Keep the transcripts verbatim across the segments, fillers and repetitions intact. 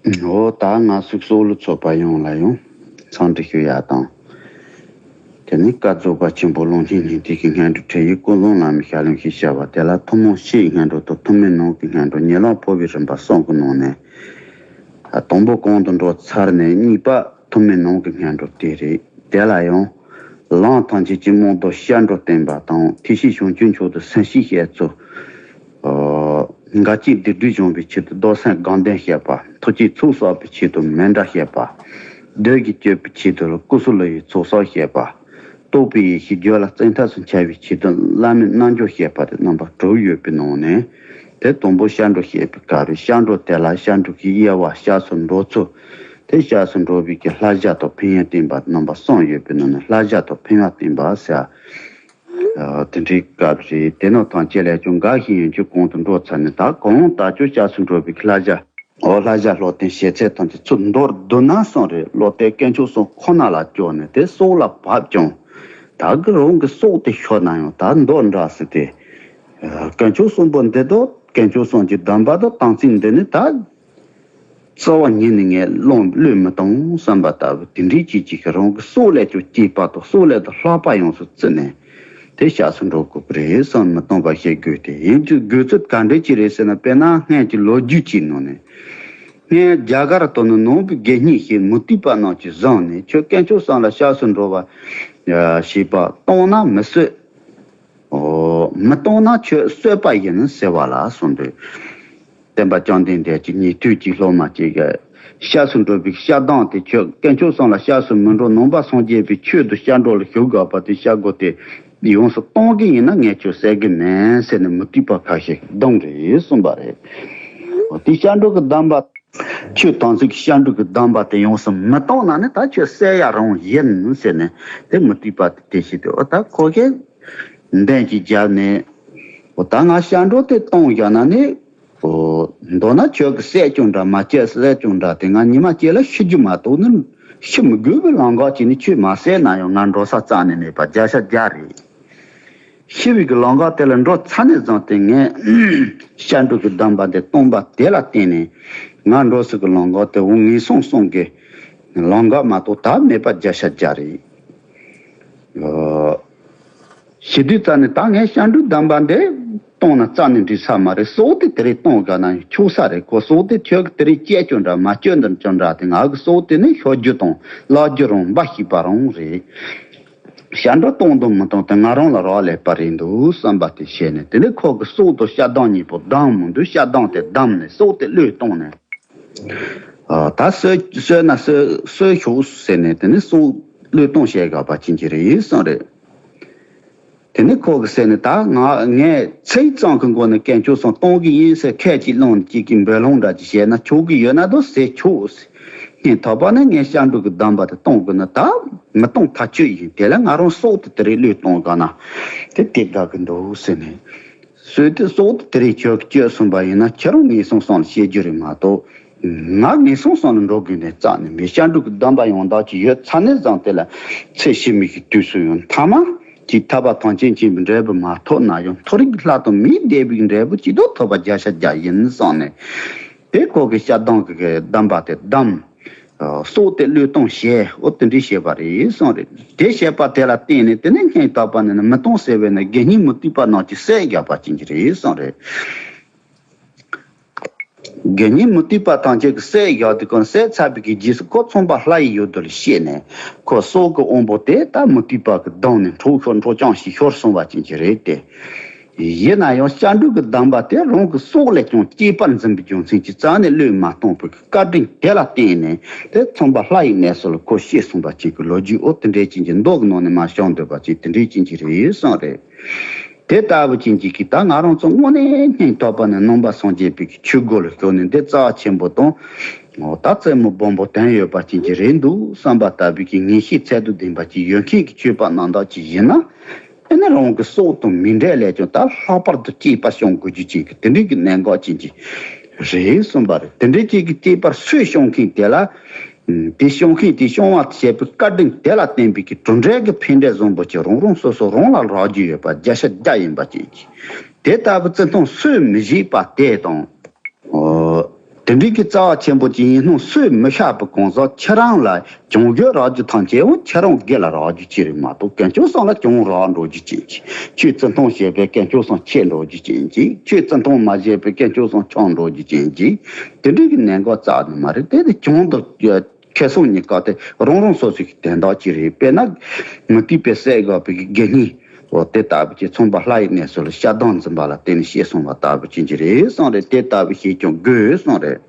འོ་ད་ང་སུག་སོགས་ལ་ཚོགས་པ་ཡོངས་ལ་ཡང་འཚམས་འདྲི་ཞུ་ཡ་དང་། དེ་ནི་བཀའ་རྫོགས་པ་ཆེན་པོ་ཀློང་ཆེན་སྙིང་ཐིག་གི་སྔོན་འགྲོ་ཁྲིད་ཡིག་ཀུན་བཟང་བླ་མའི་ཞལ་ལུང་ཞེས་བྱ་བ་དེ་ལ་ཐུན་མོང་ཕྱིའི་སྔོན་འགྲོ་དང་ཐུན་མིན་ནང་གི་སྔོན་འགྲོ་ཉེ་ལམ་འཕོ་བའི་རིམ་པ་གསུམ་གྱི་ནང་ནས། དང་པོ་གོང་དུ་འགྲོ་ཚར་ནས་གཉིས་པ་ཐུན་མིན་ནང་གི་སྔོན་འགྲོ་དེ་རེད། དེ་ལ་ཡང་། ལམ་ཐམས་ཅད་ཀྱི་རྨོངས་དང་སྐྱབས་འགྲོ་བསྟན་པ་དང་ཐེག་ཆེན་བྱང་ཆུབ་མཆོག་ཏུ་སེམས་བསྐྱེད་བྱེད་ཚུལ། འགལ་རྐྱེན་སྡིག་སྒྲིབ་སྦྱོང་བའི་ཆེད་དུ་རྡོར་སེམས་དགའ་ལྡན་བཤད་པ། ཐུགས་བསྐྱེད་ཚོགས་བསགས་པའི་ཆེད་དུ་མཎྜལ་བཤད་པ། བདུད་ཀྱི་སྐྱོབ་པའི་ཆེད་དུ་ཀུ་སུ་ལུ་ཡི་ཚོགས་བསགས་བཤད་པ། རྟོགས་པའི་ཡེ་ཤེས་རྒྱུད་ལ་བཙན་ཐབས་སུ་འཆར་བའི་ཆེད་དུ་བླ་མའི་རྣལ་འབྱོར་བཤད་པ་དེ་རྣམ་པ་དྲུག་ཡོད་པའི་ནང་ནས། དེ་དང་པོ་སྐྱབས་འགྲོ་བཤད་པའི་སྐབས་རེད། སྐྱབས་འགྲོ་དེ་ལ་སྐྱབས་འགྲོ་གི་དབྱེ་བ། སྐྱབས་སུ་འགྲོ་ཚུལ། དེ་སྐྱབས་སུ་འགྲོ་བའི་གི་བསླབ་བྱ་དང་ཕན་ཡོན་བསྟན་པ་རྣམ་པ་གསུམ་ཡོད་པའི་ནང་ནས་བསླབ་བྱ་དང་ཕན་ཡོན་བསྟན་པ་ཟེར། ཨ། དེ་འདྲའི་སྐབས་རེད། དེ་ནང་ཐམས་ཅད་ལས་ཀྱང་འགའ་ཞིག་ཡིན་རྒྱུ་གོང་དུ་འགྲོ་ཚར་ནས་ད་གང་ལྟར་ཀྱང་སྐྱབས་སུ་འགྲོ་བའི་བསླབ་བྱ། འོ་བསླབ་བྱ་སློབ་སྟོན་བྱེད་ཚད་ཐམས་ཅད་ཚུར་མདོར་བསྡུ་ན་གསུམ་རེད། བློ་གཏད་དཀོན་མཆོག་གསུམ་ཁོ་ན་ལ་བཅོལ་ནས་དེ་སྲོག་ལ་བབ་ཀྱང་། ད་གི་རང་གི་སྲོག་དེ་ཤོར་ན་ཡང་ད་མདོར་འདྲ་ཟེར་ཏེ། ཨ། དཀོན་མཆོག་གསུམ་པོ་འདི་དང་དཀོན་མཆོག་གསུམ་གྱི་སྡོམ་པ་དང་དམ་ཚིག་འདི་ནི་ད། རྩ་བ་ཉིད་ནས་ངས་བློ་བློས་མི་གཏོང་བསམ་པ་ལྟ་བུ་དེ་འདྲའི་ཅིག་ཅིག་གི་རང་གི་སྲོག་ལས་ཀྱང་གཅེས་པ་དང་སྲོག་ལས་དང་ལྷག་པ་ཡོངས་སུ་བརྩིས་ནས་དེ་སྐྱབས་སུ་འགྲོ་དགོས་པ་རེད་བསམ་མི་གཏོང་པ་བཤད་དགོས་ཏེ། ཡིན་གྱི་དགོས་ཚུལ་ག་འདྲ་ཅིག་རེད་ཟེར་ན། དཔེར་ན་སྔོན་གྱི་ལོ་རྒྱུས་ཅིག་ནང་ནས། སྔོན་རྒྱ་གར་དུ་ནི་ནང་པའི་དགེ་བསྙེན་ཞིག་མུ་སྟེགས་པ་རྣམས་ཀྱིས་བཟུང་ནས་ཁྱོད་དཀོན་མཆོག་གསུམ་ལ་སྐྱབས་སུ་འགྲོ་བ་བྱེད་པ་གཏོང་ན་མི་གསོད། ཨོ། མི་གཏོང་ན་ཁྱོད་གསོད་པ་ཡིན་ཟེར་བ་ལ་གསུངས་འདུག་སྟོན་པ་བཅོམ་ལྡན་འདས་ཀྱིས་ཉན་ཐོས་ཀྱི་སློབ་མ་ཅིག་གིས་སྐྱབས་སུ་འགྲོ་བའི་སྐྱབས་སྡོམ་དེ་ཁྱོད་དཀོན་མཆོག་གསུམ་ལ་སྐྱབས་སུ་མི་འགྲོ། ནང་པ་སངས་རྒྱས་པའི་ཆོས་དང་སྐྱབས་འགྲོ་ལ་ཞུགས་དགོས་པ་དེ་བྱ་དགོས་ཏེ། ཡོངས་སུ་གཏོང་གི་ཡིན་ན་ངས་ཁྱོད་བསད་གི་མིན་ཟེར་ནས་མུ་སྟེགས་པ་ཁ་ཤས་བརྡུངས་རེད་གསུངས་པ་རེད། འོ་དེ་སྐྱབས་འགྲོ་གི་སྡོམ་པ། ཆོས་དམ་ཚིག་གི་སྐྱབས་འགྲོ་གི་སྡོམ་པ་དེ་ཡོངས་སུ་མི་གཏོང་ན་ནི་ད་ཁྱོད་བསད་ཡ་རང་ཡིན་ཟེར་ནས་དེ་མུ་སྟེགས་པ་དེ་དེ་བྱས་ཏེ། འོ་ད་ཁོ་གིས་འདན་གྱིས་རྒྱབ་ནས། འོ་ད་ང་སྐྱབས་འགྲོ་དེ་གཏོང་བཞག་ན་ནི། འོ་མདོར་ན་ཁྱོད་ཀྱིས་བསད་ཀྱང་འདྲ་མ་བསད་བསད་ཀྱང་འདྲ་དེ་ང་ཉི་མ་གཅིག་ལ་ཤི་རྒྱུ་མ་གཏོགས་ནི་ཤི་མི་དགོས་པའི་ལམ་ཁ་ཅིག་ནི། ཁྱོད་མ་བསད་ན་ཡང་ང་འགྲོ་ས་རྩ་ནས་མེད་པ་བརྒྱ་ཆ་བརྒྱ་རེད། ཤི་བའི་གི་ལམ་ཁ་དེ་ལ་འགྲོ་ཚར་ནས་བཟུང་སྟེ་ངས་སྐྱབས་འགྲོ་གི་སྡོམ་པ་དེ་གཏོང་པ་དེ་ལ་བརྟེན་ནས་ང་འགྲོ་ས་གི་ལམ་ཁ་དེ་འོ་ངན་སོང་གསུམ་གི་ལམ་ཁ་མ་གཏོགས་ད་མེད་པ་བརྒྱ་ཆ་བརྒྱ་རེད། ཨོ། ཤི་དུས་ཙམ་ནས་ད་ངས་སྐྱབས་འགྲོ་སྡོམ་པ་འདི་གཏོང་ན་རྩ་ནས་འགྲིག་ས་མ་རེད། སྲོག་དེ་དེ་རིང་གཏོང་དགོས་ན་ཆོག་ས་རེད། ཁོ་སྲོག་དེ་ཁྱོད་ཀྱིས་དེ་རིང་བཅད་ཀྱང་འདྲ་མ་བཅད་ཀྱང་འདྲ་དེ་ང་གི་སྲོག་དེ་ནི་ཤོར་རྒྱུ་དང་བརླག་རྒྱུ་རང་འབའ་ཞིག་པ་རང་རེད། སྐྱབས་འགྲོ་གཏོང་དང་མི་གཏོང་དེ་ང་རང་ལ་རག་ལས་པ་རེད་འདུག་བསམ་པ་དེ་བྱས་ནས། དེ་ནས་ཁོ་གི་སྲོག་དང་སྐྱབས་སྡོམ་གཉིས་པོ་བསྡམས་མི་འདུག་སྐྱབས་སྡོམ་དེ་བསྡམས་ནས་སྲོག་དེ་བློས་བཏང་ནས། ཨ། ད་གསོད་གསོད་ན་གསོད་གསོད་ཤོག་ཟེར་ནས་དེ་ནས་སྲོག་བློས་གཏོང་བྱས་དགོས་པ་ཅན་གྱི་རེད་གསུངས་རེད། དེ་ནས་ཁོ་གིས་ཟེར་ནས། ད་ང་ངས་ཚིག་གཙང་གི་སྒོ་ནས་དཀོན་མཆོག་གསུམ་གཏོང་གི་ཡིན་ཟེར་ཁས་ཅིག་བླངས་ཅིག་གི་འབོད་ལྷུང་འདྲ་ཅིག་བྱས་ན་ཆོག་གི་ཡོད་ན་དོ་ཟེར། ཆོག་ཟེར། སྙིང་ཐག་པ་ནས་ངས་སྐྱབས་འགྲོ་གི་སྡོམ་པ་དེ་གཏོང་དགོས་ན་ད་མི་གཏོང་ཐག་ཆོད་ཡིན། དེ་ལ་ང་རང་སྲོག་དེ་དེ་རིང་བློས་གཏོང་དགོས་ན་དེ་དེ་དགའ་གི་འདུག་ཟེར་ནས། སྲོག་དེ་སྲོག་དེ་དེ་རིང་ཁྱོད་ཀྱིས་གཅོད་སོང་པ་ཡིན་ན་ཁྱེད་རང་ངན་སོང་གསུམ་ལ་སྐྱེ་རྒྱུ་རེད་མ་གཏོགས། ང་ངན་སོང་གསུམ་ལ་འགྲོ་དགོས་ནས་རྩ་ནས་མེད། སྐྱབས་འགྲོ་གི་སྡོམ་པ་ཡང་དག་ཅིག་ཡོད་ཚར་ནས་བཟུང་དེ་ལ་ཚེ་ཕྱི་མའི་གི་དུས་སུ་ཡང་ཐ་མ་གཅིག་ཐར་པ་ཐམས་ཅད་མཁྱེན་པའི་འབྲས་བུ་མ་ཐོབ་ན་ཡང་མཐོ་རིས་ཀྱི་ལྷ་དང་མིའི་བདེ་བའི་འབྲས་བུ་གཅིག་ཏུ་ཐོབ་པ་བརྒྱ་ཆ་བརྒྱ་ཡིན་བསམ་ནས། དེ་ཁོ་གི་སྐྱབས་སྡོམ་གི་སྡོམ་པ་དེ་བསྡམས། སྲོག་དེ་བློས་གཏོང་བྱས། འོ་དེ་འདྲའི་བྱས་པ་རེད་གསུངས་རེད། དེ་བྱས་པ་དེ་ལ་བརྟེན་ནས་དེ་ནས་སྙིང་ཐག་པ་ནས་ནི་མི་གཏོང་ཟེར་བས་ན་དགེ་བསྙེན་མུ་སྟེགས་པ་རྣམས་ཀྱིས་བསད་བཞག་པ་ཅན་གྱི་རེད་གསུངས་རེད། དགེ་བསྙེན་མུ་སྟེགས་པ་ཐམས་ཅད་ཀྱིས་བསད་བཞག་དུས་གང་བསད་ཚར་བའི་གི་རྗེས་སུ་ཁོ་ཚངས་པ་ལྷ་ཡི་ཡུལ་དུ་ལ་གཤེགས་ནས་ཁོ་སྲོག་གི་དབང་པོ་དེ་ད་མུ་སྟེགས་པ་གིས་བརྡུངས་ནས་འཕྲོག་ཤོར་འཕྲོག་བཅོམ་ཞིག་ཤོར་སོང་བ་ཅན་གྱི་རེད་དེ། ཡིན་ན་ཡང་སྐྱབས་འགྲོ་གི་སྡོམ་པ་དེ་རང་གི་སྲོག་ལས་ཀྱང་གཅེས་པར་འཛིན་པའི་རྒྱུ་མཚན་གྱིས་རྩ་ནས་བློས་མ་བཏང་བའི་བཀའ་དྲིན་དེ་ལ་བརྟེན་ནས་དེ་ཚངས་པ་ལྷ་ཡི་གནས་སུ་ལ་ཁོ་གཤེགས་སོང་བ་ཅན་གྱི་ལོ་རྒྱུས། འོ་དེ་འདྲའི་ཅན་གྱི་མདོ་གི་ནང་ནས་མར་བྱུང་འདུག་པ་ཅིག་དེ་འདྲའི་ཅན་གྱི་རེད་གསུངས་རེད། དེ་ལྟ་བུ་ཅན་གྱི་གི་ད་ང་རང་ཚོ་དངོས་གནས་སྙིང་ཐག་པ་ནས་ནང་པ་སངས་རྒྱས་པའི་གི་ཆོས་སྒོ་ལ་ཞུགས་ནས་འདི་རྩ་བ་ཆེན་པོ་དང་། འོ་ད་རྩེ་མོ་སྦོམ་པོ་དོན་ཡོད་པ་ཅན་གྱི་རེད་འདུག་བསམ་པ་ལྟ་བུའི་གི་ངེས་ཤེས་ཚད་དུ་ལྡན་པ་ཅིག་ཡོད་མཁན་གྱི་ཆོས་པ་རྣམ་དག་ཅིག་ཡིན་ན། ཨེ་ནི་རང་གི་སྲོག་དང་མི་འབྲལ་ལས་ཀྱང་ད་ལྷག་པར་དུ་གཅེས་པར་བྱུང་དགོས་རྒྱུ་ཅན་གྱི་དེ་འདྲའི་གི་གནད་འགག་ཅན་གྱི་རེད་གསུངས་པ་རེད། དེ་འདྲའི་ཅན་གྱི་གཅེས་པར་སུས་བྱུང་མཁན་དེ་ལ། དེ་བྱུང་མཁན་དེ་བྱུང་བ་བྱས་པའི་བཀའ་དྲིན་དེ་ལ་བརྟེན་པའི་གི་གྲུབ་འབྲས་ཀྱི་ཕན་འབྲས་བཟང་པོ་ཅིག་རང་རང་སོ་སོ་རང་ལ་རག་རྒྱུ་ཡོད་པ་བརྒྱ་ཆ་བརྒྱ་ཡིན་པ་ཅན་གྱི་དེ་ལྟ་བུ་བརྩི་མཐོང་སུས་མི་བྱེད་པ་དེ་དང་། འོ། དེ་འདྲའི་གི་རྩ་བ་ཆེན་པོ་ཅིག་ཡིན་སྣང་སུས་མི་ཤེས་པའི་གང་ཟག་ཁྱེད་རང་ལ་གྱོང་གུད་རག་རྒྱུ་ཐམས་ཅད་འོ་ཁྱེད་རང་སྒེར་ལ་རག་རྒྱུ་ཅིག་རེད་མ་གཏོགས་དཀོན་མཆོག་གསུམ་ལ་གྱོང་རག་འགྲོ་རྒྱུ་ཅན་གྱི། ཁྱོད་བརྩི་མཐོང་བྱས་པས་དཀོན་མཆོག་གསུམ་ཆད་འགྲོ་རྒྱུ་ཅན་གྱི། ཁྱོད་བརྩི་མཐོང་མ་བྱས་པས་དཀོན་མཆོག་གསུམ་ཆག་འགྲོ་རྒྱུ་ཅན་གྱི། དེ་འདྲའི་གི་གནད་འགག་རྩ་ནས་མ་རེད། དེ་དེ་གྱོང་དང་། ཁེ་བཟང་གཉིས་ཀ་དེ་རང་རང་སོ་སོའི་དོན་དག་ཅིག་རེད། དཔེར་ན། མུ་སྟེགས་པའི་སྲས་འགོག་པའི་དགེ་བསྙེན། འོ་དེ་ལྟ་བུ་ཅིག་ཚངས་པ་ལྷ་ཡི་གནས་སུ་ལ་བཤད་གཏམ་འཛིན་པ་ལ་བརྟེན་ནས་བཤད་སོང་བ་ལྟ་བུ་ཅན་གྱི་རེད་གསུངས་རེད། དེ་ལྟ་བུ་བཤད་ཀྱང་དགོས་གསུངས་རེད།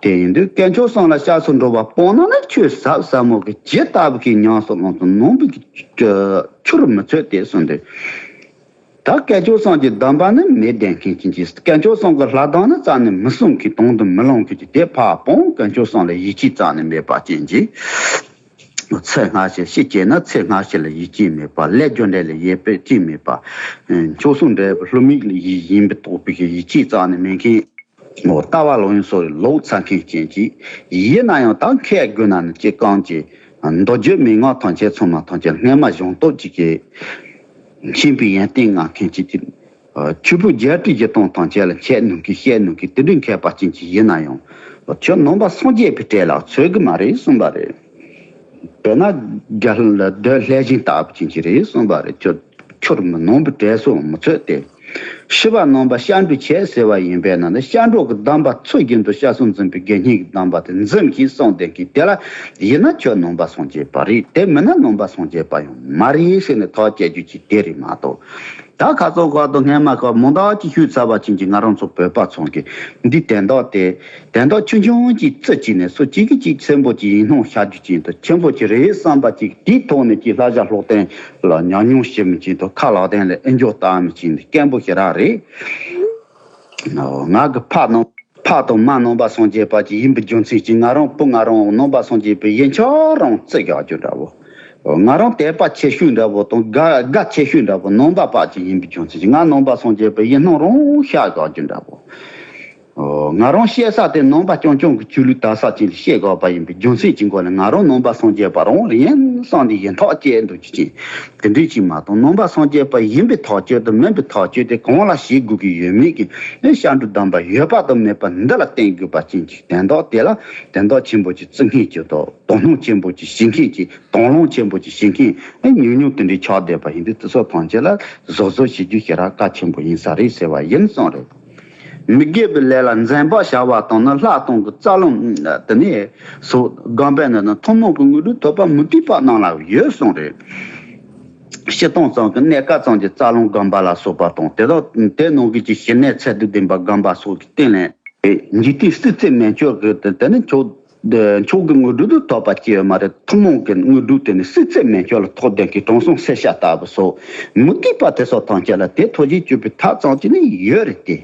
དེ་ཡིན་དུས་དཀོན་མཆོག་གསུམ་ལ་སྐྱབས་སུ་འགྲོ་བ་སྤོང་ན་ནི་ཆོས་ཟབ་ཟབ་མོ་གི་ཇི་ལྟ་བུ་གི་ཉམས་སུ་བླངས་སུ་ནོངས་པའི་ཆུར་མི་ཚོད་དེ་གསུངས་ཏེ། ད་དཀོན་མཆོག་གསུམ་གྱི་སྡོམ་པ་ནི་མི་ལྡན་མཁན་ཅན་གྱི། དཀོན་མཆོག་གསུམ་གྱི་ལྷ་གདམས་ནི་རྩ་ནས་མི་སྲུང་མཁན། དོན་དུ་མི་ལོངས་མཁན་གྱི། དེ་ཕར་སྤོང་། དཀོན་མཆོག་གསུམ་ལ་ཡིད་ཆེས་རྩ་ནས་མེད་པ་ཅན་གྱི། ཚེ་སྔ་ཕྱི་ཤི་བྱས་ན་ཚེ་སྔ་ཕྱི་ལ་ཡིད་ཆེས་མེད་པ། ལས་རྒྱུ་འབྲས་ལ་ཡིད་ཆེས་མེད་པ། མཆོག་གསུམ་འབྲེལ་བའི་ལྷུ་མིག་ལ་ཡིན་པའི་རྟོགས་པའི་ཡིད་ཆེས་རྩ་ནས་མེད་མཁན། ལྟ་བ་ལོག་གཡེམ་སོགས་ལོག་ཚར་མཁན་ཅན་གྱི། ཡིན་ན་ཡང་ད་མཁས་དགོས་ན་ནི་ཅི་གང་ཅི། མདོ་རྒྱུད་མན་ངག་ཐམས་ཅད་ཚང་མ་ཐམས་ཅད་སྔ་མ་གཞན་སྟོབས་ཅིག་གིས། མཁྱེན་པའི་ཡོན་ཏན་མངའ་མཁན་ཅིག་གིས། ཆོས་ཕུང་བརྒྱད་ཁྲི་བཞི་སྟོང་ཐམས་ཅད་ལ་འཆད་ནུས་མཁན་བཤད་ནུས་མཁན་དེ་འདྲའི་མཁས་པ་ཅན་ཅིག་ཡིན་ན་ཡང་། ཁྱོད་ནང་པ་སངས་རྒྱས་པའི་གྲལ་ལ་ཚུད་གི་མ་རེད་གསུངས་པ་རེད། དཔེར་ན་རྒྱ་ལ་རྡོ་ལྷས་བྱིན་ལྟ་བུ་ཅན་ཅིག་རེད་གསུངས་པ་རེད། ཁྱོད། ཁྱོད་མི་ནང་པའི་གྲལ་སུ་མི་ཚུད་དེ། ཤི་བ་ནང་པ་སྐྱབས་འགྲོ་བྱེད་ཟེར་བ་ཡིན་པས་ན་ནི་སྐྱབས་འགྲོ་གི་སྡོམ་པ་ཚུལ་བཞིན་དུ་སྐྱབས་སུ་འཛིན་པའི་དགེ་བསྙེན་གྱི་སྡོམ་པ་དེ་འཛིན་གྱིས་གསུངས་ཏེ་གི་དེ་ལ་ཡིན་ན་ཁྱོད་ནང་པ་སངས་རྒྱས་པ་རེད། དེ་མིན་ན་ནང་པ་སངས་རྒྱས་པ་ཡང་མ་རེད་ཟེར་ནས་ཐག་བཅད་རྒྱུ་ཅིག་དེ་རེད་མ་གཏོགས། ད་ཁ་སང་ཁ་དང་སྔས་མ་ཁ་མང་དག་ཅིག་ཞུས་ཚར་བ་ཅན་གྱི་ང་རང་ཚོ་བོད་པ་ཚང་གི་འདི་དོན་དག་དེ། དོན་དག་ཆུང་ཆུང་ཅིག་རྩི་བྱས་ནས་སུ་གཅིག་གིས་གཅིག་ཆེན་པོ་ཅིག་ཡིན་སྣང་བྱ་རྒྱུ་ཅན་དུ་ཆེན་པོ་ཅིག་རེད་བསམ་པ་ཅིག་དེའི་ཐོག་ནས་ཅིག་བསླབ་བྱ་སློབ་སྟོན་ལ་ཉམས་མྱོང་ཞིབ་མོ་ཅན་དུ་ཁ་ལག་སྟེང་ལ་ཨེ་འཇོག་ལྟ་མི་ཅན་དུ་སྐད་འབོད་ཞེ་དྲག་རེད། ང་གི་ཕ་ནང་ཕ་དང་མ་ནང་པ་སངས་རྒྱས་པ་ཅིག་ཡིན་པའི་རྒྱུ་མཚན་གྱིས་ང་རང་བུ་ང་རང་ནང་པ་སངས་རྒྱས་པའི་ཡིན་ཆོག་རང་བརྩི་བཞག་རྒྱུ་འདྲ་བོ། ང་རང་དད་པ་ཆེ་ཤོས་འདྲ་བོ་དང་དགའ་དགའ་ཆེ་ཤོས་འདྲ་བོ་ནང་པ་པ་ཅིག་ཡིན་པའི་རྒྱུ་མཚན་གྱིས་ང་ནང་པ་སངས་རྒྱས་པའི་ཡིན་སྣང་རང་བཤད་བཞག་རྒྱུ་འདྲ་བོ། ང་རང་བཤད་ས་དེ་ནང་པ་རྐྱང་རྐྱང་གི་ཆོས་ལུགས་དར་ས་ཅན་ལ་བཤད་དགོས་པ་ཡིན་པའི་རྒྱུ་མཚན་གྱི་སྒོ་ནས་ང་རང་ནང་པ་སངས་རྒྱས་པ་རང་ཡིན་བསམ་སྟེ་ཡིན་ཐག་བཅད་འདུག་རྒྱུ་ཅན། དེ་འདྲའི་ཅིག་མ་གཏོགས་ནང་པ་སངས་རྒྱས་པ་ཡིན་པའི་ཐག་གཅོད་དང་མིན་པའི་ཐག་གཅོད་དེ་གང་ལ་བྱེད་དགོས་ཀྱི་ཡོད་མེད་ཀྱི་ནི་སྐྱབས་འགྲོ་སྡོམ་པ་ཡོད་པ་དང་མེད་པ་འདི་ལ་བརྟེན་དགོས་པ་ཅན་གྱི་དོན་དག་དེ་ལ་དོན་དག་ཆེན་པོ་ཅིག་བརྩི་མཁན་གྱི་དོ་དོ་སྣང་ཆེན་པོ་ཅིག་བྱེད་མཁན་གྱི་དང་བླངས་ཆེན་པོ་ཅིག་བྱེད་མཁན་ནི་ཉུང་ཉུང་དེ་འདྲའི་ཆགས་བསྡད་པ་ཡིན་དུས་དེ་ཚོ་ཐམས་ཅད་ལ་བཟོ་བཟོ་བྱེད་རྒྱུ་ཞེ་དྲག་གལ་ཆེན་པོ་ཡིན་ས་རེད་ཟེར་བ་ཡིན་གསུངས་རེད། མི་དགེ་བའི་ལས་ལ་འཛེམ་བག་བྱ་བ་དང་ནི་ལྷ་དང་གི་རྩ་རླུང་དེ་ནས་སོགས་སྒོམ་པས་ན་ནི་ཐུན་མོང་གི་དངོས་གྲུབ་ཐོབ་པ་མུ་སྟེགས་པ་རྣམས་ལ་ཡོད་གསུངས་རེད། སྤྱིར་བཏང་ཙམ་གྱི་གནས་སྐབས་ཙམ་གྱི་རྩ་རླུང་སྒོམ་པ་ལ་སོགས་པ་དང་དེ་དག་དེ་ནང་གི་ཅིག་ཞི་གནས་ཚད་དུ་ལྡན་པ་སྒོམ་པ་སོགས་ཀྱི་སྟེང་ལས་འཇིག་རྟེན་སྲིད་རྩེ་མན་ཆོད་ཀྱི་དེ་ནི་མཆོག་མཆོག་གི་དངོས་གྲུབ་ཏུ་ཐོབ་པ་སྐྱེ་ཡོད་མ་རེད། ཐུན་མོང་གི་དངོས་གྲུབ་དེ་ནི་སྲིད་རྩེ་མན་ཆོད་ལ་ཐོབ་ལྡན་གྱི་དྲང་སྲོང་སེར་སྐྱ་ལྟ་བུ་སོགས་མུ་སྟེགས་པ་དེ་སོགས་ཐམས་ཅད་ལ་དེ་ཐོབ་བྱེད་སྤྱོད་པའི་ཐབས་ཙམ་གྱི་ནི་ཡོད་རེད་དེ།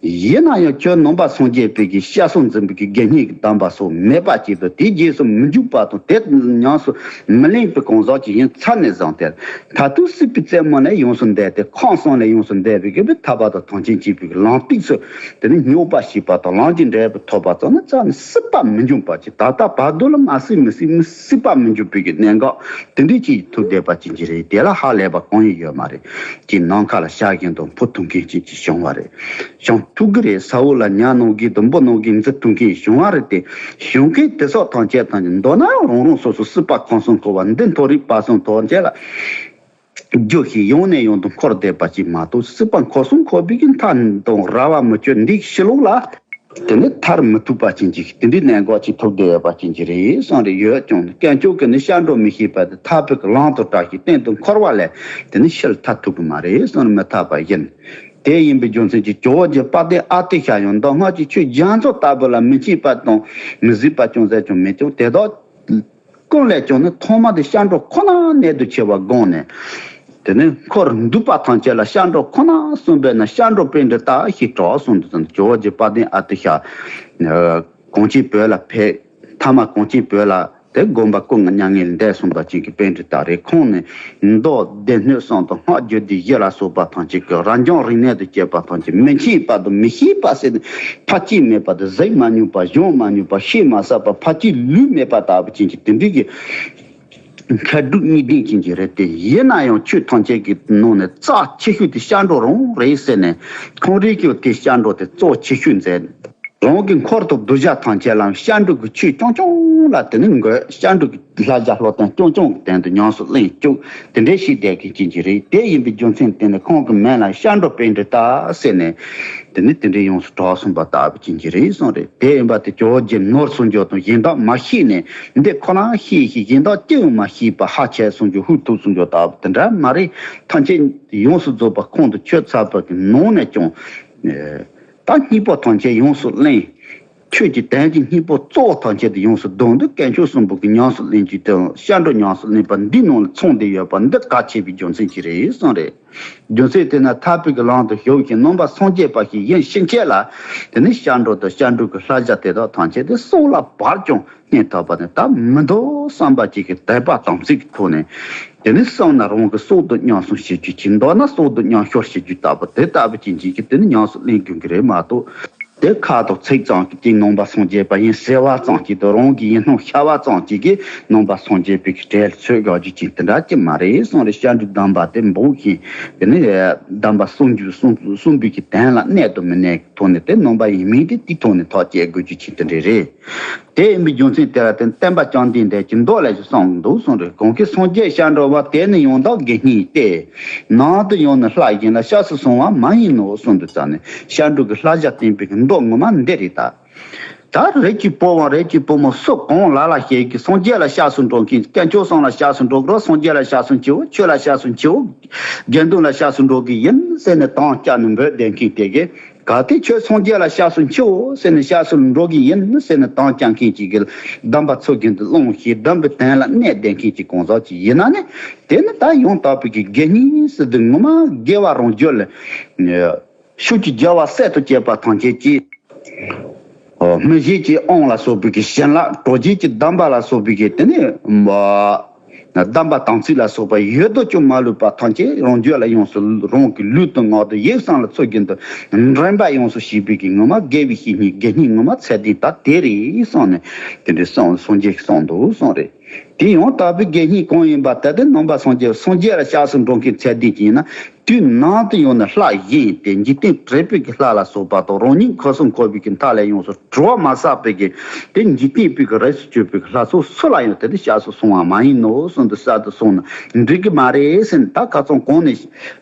ཡིན་ན་ཡང་ཁྱོད་ནང་པ་སངས་རྒྱས་པའི་གི་སྐྱབས་སུ་འཛིན་པའི་གི་དགེ་བསྙེན་གྱི་སྡོམ་པ་སོགས་མེད་པ་ཅིག་ཏུ་དེ་རྗེས་སུ་མི་འཇུག་པ་དང་དེ་ཉམས་སུ་མི་ལེན་པའི་གང་ཟག་ཅིག་ཡིན་ཚར་ནས་བཟུང་སྟེ། མཐར་ཐུག་སྲིད་པའི་རྩེ་མོ་ནས་ཡོངས་སུ་འདས་ཏེ་ཁམས་གསུམ་ལས་ཡོངས་སུ་འདས་པའི་གི་ཐར་པ་དང་ཐམས་ཅད་མཁྱེན་པའི་གི་ལམ་སྟེགས་སུ་དེ་ནི་སྙོགས་པ་ཞི་བ་དང་ལམ་གྱི་འབྲས་བུ་ཐོབ་པ་ཙམ་ནི་རྩ་ནས་སྲིད་པ་མི་འབྱུང་བ་ཅིག་ད་ལྟ་བར་དོ་ལ་མ་སྲིད་མི་སྲིད་མི་སྲིད་པ་མི་འབྱུང་བའི་གི་གནད་འགག་དེ་འདྲའི་ཅིག་ཐུག་བསྡད་པ་ཅིག་ཅིག་རེད། དེ་ལ་ཧ་ལས་པ་གང་ཡང་ཡོད་མ་རེད། ཅིག་ནམ་མཁའ་ལ་ཞག་བཞིན་དུ་འཕུར་ཐུབ་མཁན་ཅིག་ཅིག་བྱུང་བ་རེད། བྱུང་ཐུབ་གི་རེད། ས་འོག་ལ་ཉ་ནང་བཞིན་དུ་འབུ་ནང་བཞིན་འཛུལ་ཐུབ་མཁན་བྱུང་བ་རེད་དེ། བྱུང་མཁན་དེ་སོགས་ཐམས་ཅད་ཐམས་ཅད་མདོར་ན་རང་རང་སོ་སོ་སྲིད་པ་ཁམས་གསུམ་འཁོར་བ་འདི་མཐོ་རིས་བར་གསུམ་ཐམས་ཅད་ལ་རྒྱུ་ཞིག་ཡང་ནས་ཡང་དུ་འཁོར་བསྡད་པ་ཅིག་མ་གཏོགས་སྲིད་པ་ཁམས་གསུམ་འཁོར་བའི་གི་མཐའ་དང་ར་བ་མི་ཆོད་འདི་ཕྱི་ལོགས་ལ། དེ་ནི་ཐར་མི་ཐུབ་པ་ཅན་གྱི་དེ་འདྲའི་གནད་འགག་ཅིག་ཐུག་བསྡད་ཡོད་པ་ཅན་གྱི་རེད་བསམ་རེ་ཡོད་ཀྱང་དཀོན་མཆོག་གིས་ནི་སྐྱབས་འགྲོ་མི་ཤེས་པ་དེ་ཐར་པའི་གི་ལམ་དུ་བཀྲ་ཤིས་སྟེང་དུ་འཁོར་བ་ལས་དེ་ནི་ཕྱིར་ཐར་ཐུབ་ཀྱི་མ་རེད་བསམ་ནས་མི་ཐར་པ་ཡིན། དེ་ཡིན་པའི་རྒྱུ་མཚན་གྱིས་ཇོ་བོ་རྗེ་དཔལ་ལྡན་ཨ་ཏི་ཤ་ཡང་མདོ་སྔགས་ཀྱི་ཆོས་རྒྱ་མཚོ་ལྟ་བུ་ལ་མི་མཁྱེན་པ་དང་མི་གཟིགས་པ་ཅུང་ཟད་ཀྱང་མེད་ཀྱང་དེ་དག་ཀུན་ལས་ཀྱང་ནི་ཐོག་མ་དེ་སྐྱབས་འགྲོ་ཁོ་ན་གནད་དུ་ཆེ་བར་དགོངས་ནས། དེ་ནི་འཁོར་འདུས་པ་ཐམས་ཅད་ལ་སྐྱབས་འགྲོ་ཁོ་ན་གསུངས་པས་ན་སྐྱབས་འགྲོ་པཎྜི་ཏ་ཞེས་གྲགས་གསུངས་འདུག་ཇོ་བོ་རྗེ་དཔལ་ལྡན་ཨ་ཏི་ཤ། གངས་ཅན་བོད་ལ་ཕེབས། ཐ་མ་གངས་ཅན་བོད་ལ་དེ་དགོན་པ་སྐུ་མྱ་ངན་ལས་འདས་སོང་བ་ཅན་གྱི་པཎྜི་ཏ་རེད། ཁོང་ནི་མདོ་སྡེ་སྣོད་གསུམ་དང་སྔགས་རྒྱུད་སྡེ་བཞི་ལ་སོགས་པ་ཐམས་ཅད་ཀྱི་རབ་འབྱམས་རིག་གནས་དང་བཅས་པ་ཐམས་ཅད་མི་མཁྱེན་པ་དང་མི་ཤེས་པ་ཟེར་ནས་ཕར་བཅད་མེད་པ་དང་གཟིགས་མ་མྱོང་བ་སྦྱོང་མ་མྱོང་བ་ཤེས་མ་ཟབ་པ་ཕར་བཅད་ལུས་མེད་པ་ལྟ་བུ་ཅན་གྱི་དེ་འདྲའི་གི་མཁས་གྲུབ་གཉིས་ལྡན་ཅན་གྱི་རེད་དེ། ཡིན་ན་ཡང་ཆོས་ཐམས་ཅད་ཀྱི་ནང་ནས་རྩ་ཆེ་ཤོས་དེ་སྐྱབས་འགྲོ་རང་རེད་ཟེར་ནས་ཁོང་རང་གིས་དེ་སྐྱབས་འགྲོ་དེ་གཙོ་ཆེ་ཤོས་མཛད། རང་གི་འཁོར་དང་གདུལ་བྱ་ཐམས་ཅད་ལ་སྐྱབས་འགྲོ་གི་ཆོས་རྐྱང་རྐྱང་ལ་དེ་ནི་འགོད། སྐྱབས་འགྲོ་གི་བསླབ་བྱ་སློབ་སྟོན་རྐྱང་རྐྱང་གི་སྟེང་དུ་ཉམས་སུ་ལེན་བཅུག་དེ་འདྲའི་ཞིག་བསྡད་མཁན་ཅན་ཅིག་རེད། དེ་ཡིན་པའི་རྒྱུ་མཚན་དེ་ནི་ཁོང་གི་མིང་ལ་སྐྱབས་འགྲོ་པཎྜི་ཏ་ཟེར་ནས་དེ་ནི་དེ་འདྲའི་ཡོངས་སུ་གྲགས་སོང་པ་ལྟ་བུ་ཅན་ཅིག་རེད་གསུངས་རེད། དེ་ཡིན་པ་དེ་ཇོ་བོ་རྗེ་ནོར་གསུངས་རྒྱུ་དང་གཞན་དག་མ་ཤེས་ནས་འདི་ཁོ་རང་ཤེས་ཤེས་གཞན་དག་ཅི་ཡང་མ་ཤེས་པ་ཧ་ཆེ་གསུངས་རྒྱུ་ཧུ་ཐུག་གསུངས་རྒྱུ་ལྟ་བུ་དེ་འདྲ་མ་རེད། ཐམས་ཅད་ཡོངས་སུ་རྫོགས་པ་ཁོང་དུ་ཆུད་ཚར་བ་གི་ནང་ནས་ཀྱང་། ད་སྙིང་པོ་ཐམས་ཅད་ཡོངས་སུ་ལེན། ཆོས་ཀྱི་དོན་གྱི་སྙིང་པོ་གཙོ་བོ་ཐམས་ཅད་དུ་ཡོངས་སུ་བསྡོམས་ཏེ་དཀོན་མཆོག་གསུམ་པོ་གི་ཉམས་སུ་ལེན་རྒྱུ་དང་སྐྱབས་འགྲོ་ཉམས་སུ་ལེན་པ་འདི་ནང་ལ་ཚང་བསྡད་ཡོད་པ་འདི་གལ་ཆེ་བའི་རྒྱུ་མཚན་ཅིག་རེད་གསུངས་རེད། རྒྱུ་མཚན་དེ་ན་ཐར་པའི་གི་ལམ་དུ་ཞུགས་ཤིང་ནང་པ་སངས་རྒྱས་པ་ཞིག་ཡིན་ཕྱིན་ཆད་ལ་དེ་ནི་སྐྱབས་འགྲོ་དང་སྐྱབས་འགྲོ་གི་བསླབ་བྱ་དེ་དག་ཐམས་ཅད་དེ་སྲོག་ལ་བབ་ཀྱང་། རྙེད་ཐུབ་པ་ནི་ད་མི་འདུག་བསམ་པ་ཅིག་གི་དད་པ་དམ་ཚིག་གི་ཐོག་ནས། དེ་ནི་བསམ་ན་རང་གི་སྲོག་ཏུ་མཉམ་སྲུང་བྱེད་རྒྱུ་ཅིག་མདོར་ན་སྲོག་ཏུ་མཉམ་ཤོར་བྱེད་རྒྱུ་ལྟ་བུ་དེ་ལྟ་བུ་ཅན་ཅིག་གིས་དེ་ནི་ཉམས་སུ་ལེན་དགོས་ཀྱི་རེད་མ་གཏོགས། དེ་ཁ་དོག་ཚིག་ཙམ་གྱིས་ནང་པ་སངས་རྒྱས་པ་ཡིན་ཟེར་བ་ཙམ་གྱིས་དང་རང་གི་ཡིན་སྣང་ཤར་བ་ཙམ་གྱིས་ཀྱིས་ནང་པ་སངས་རྒྱས་པའི་གྲལ་ཚུད་དགོས་རྒྱུ་ཅིག་དེ་འདྲ་ཅིག་མ་རེད་གསུངས་རེད། སྐྱབས་འགྲོའི་གདམས་པ་དེ་འབོག་ཤིང་དེ་ནི་གདམས་པ་གསུང་རྒྱུ་གསུང་གསུང་པའི་གི་དོན་ལ་གནད་དུ་མི་གནས་ཀྱི་ཐོག་ནས་དེ་ནང་པ་ཡིན་མིན་དེ་དེའི་ཐོག་ནས་ཐག་བཅད་དགོས་རྒྱུ་ཅིག་དེ་འདྲ་རེད། དེ་ཡིན་པའི་རྒྱུ་མཚན་དེ་ལ་བརྟེན་བསྟན་པ་བཅོམ་ལྡན་འདས་ཀྱིས་མདོ་ལ་ཞིག་གསུངས་འདུག་གསུངས་རེད། གང་གིས་སངས་རྒྱས་སྐྱབས་འགྲོ་བ། དེ་ནི་ཡང་དག་དགེ་བསྙེན་ཏེ། ནང་དུ་ཡང་ནི་ལྷ་གཞན་ལ་སྐྱབས་སུ་སོང་བ་མ་ཡིན་ནོ་གསུངས་འདུག་ཙང་ནས་སྐྱབས་འགྲོ་གི་བསླབ་བྱ་བསྟན་པའི་གི་མདོ་ངོ་མ་འདི་རེད་ད། ད་རིགས་ཀྱི་བུའམ་རིགས་ཀྱི་བུ་མོ་སུ་གང་ལ་ལ་ཞིག་གིས་སངས་རྒྱས་ལ་སྐྱབས་སུ་འགྲོ་མཁན། དཀོན་མཆོག་གསུམ་ལ་སྐྱབས་སུ་འགྲོ་དགོས། སངས་རྒྱས་ལ་སྐྱབས་སུ་མཆིའོ། ཆོས་ལ་སྐྱབས་སུ་མཆིའོ། དགེ་འདུན་ལ་སྐྱབས་སུ་འགྲོ་གི་ཡིན་ཟེར་ནས་དམ་བཅའ་ནས་འབོད་བསྡད་མཁན་དེ་གིས། གལ་ཏེ་ཁྱོད་སངས་རྒྱས་ལ་སྐྱབས་སུ་མཆིའོ་ཟེར་ནས་སྐྱབས་སུ་འགྲོ་གི་ཡིན་ཟེར་ནས་དམ་བཅའ་མཁན་གཅིག་གིས་གདམས་པ་ཚུལ་བཞིན་དུ་བླངས་ཤིང་གདམས་པའི་དོན་ལ་གནས་བསྡད་མཁན་གཅིག་གང་ཟག་ཅིག་ཡིན་ན་ནི། དེ་ནི་ད་ཡང་དག་པའི་གི་དགེ་བསྙེན་ཟེར་དུས་ངོ་མ་དགེ་བ་རང་རྒྱུད་ལ་ཤུགས་ཀྱིས་རྒྱལ་བ་སྲས་དང་བཅས་པ་ཐམས་ཅད་ཀྱིས། སྨིན་བྱེད་ཀྱི་དབང་ལ་སོགས་པའི་གི་བྱིན་རླབས། གྲོལ་བྱེད་ཀྱི་གདམས་པ་ལ་སོགས་པའི་གི་དེ་ནི་གདམས་པ་དམ་ཚིག་ལ་སོགས་པ་ཡོད་དོ་ཅོག་མ་ལུས་པ་ཐམས་ཅད་རང་རྒྱུད་ལ་ཡོངས་སུ་རང་གི་ལུས་དང་ངག་དང་ཡིད་གསུམ་ལ་ཚུལ་བཞིན་དུ་འདྲེན་པ་ཡོངས་སུ་བྱེད་པའི་གི་ངོ་མ་དགེ་བའི་བཤེས་གཉེན་དགེ་བསྙེན་ངོ་མ་ཚད་ལྡན་ད་དེ་རེད་གསུངས་ནས་དེ་འདྲའི་གསུངས་སངས་རྒྱས་ཀྱིས་གསུངས་འདུག་གསུངས་རེད། དེ་ཡང་དག་པའི་དགེ་བསྙེན་གང་ཡིན་པ་དེ་དེ་ནང་པ་སངས་རྒྱས་སངས་རྒྱས་ལ་སྐྱབས་སུ་འགྲོ་མཁན་ཚད་ལྡན་ཅིག་ཡིན་ན། དུས་ནང་དུ་ཡང་ནི་ལྷ་གཞན་ཏེ་འཇིག་རྟེན་དྲེགས་པའི་གི་ལྷ་ལ་སོགས་པ་དང་རང་ཉིད་འཁོར་གསུམ་འཁོར་བའི་གི་མཐའ་ལས་ཡོངས་སུ་གྲོལ་བ་མ་བསགས་པའི་གི་དེ་འཇིག་རྟེན་པའི་གི་རིས་སུ་ཆད་པའི་གི་ལྷ་ཚོགས་སུ་ལ་ཡང་དེ་དེ་སྐྱབས་སུ་སོང་བ་མ་ཡིན་ནོ་གསུངས་ཏེ་གསར་དུ་སོང་ན་འགྲིག་གི་མ་རེད་ཟེར་ནས། ད་ཁ་སང་གོང་ནས་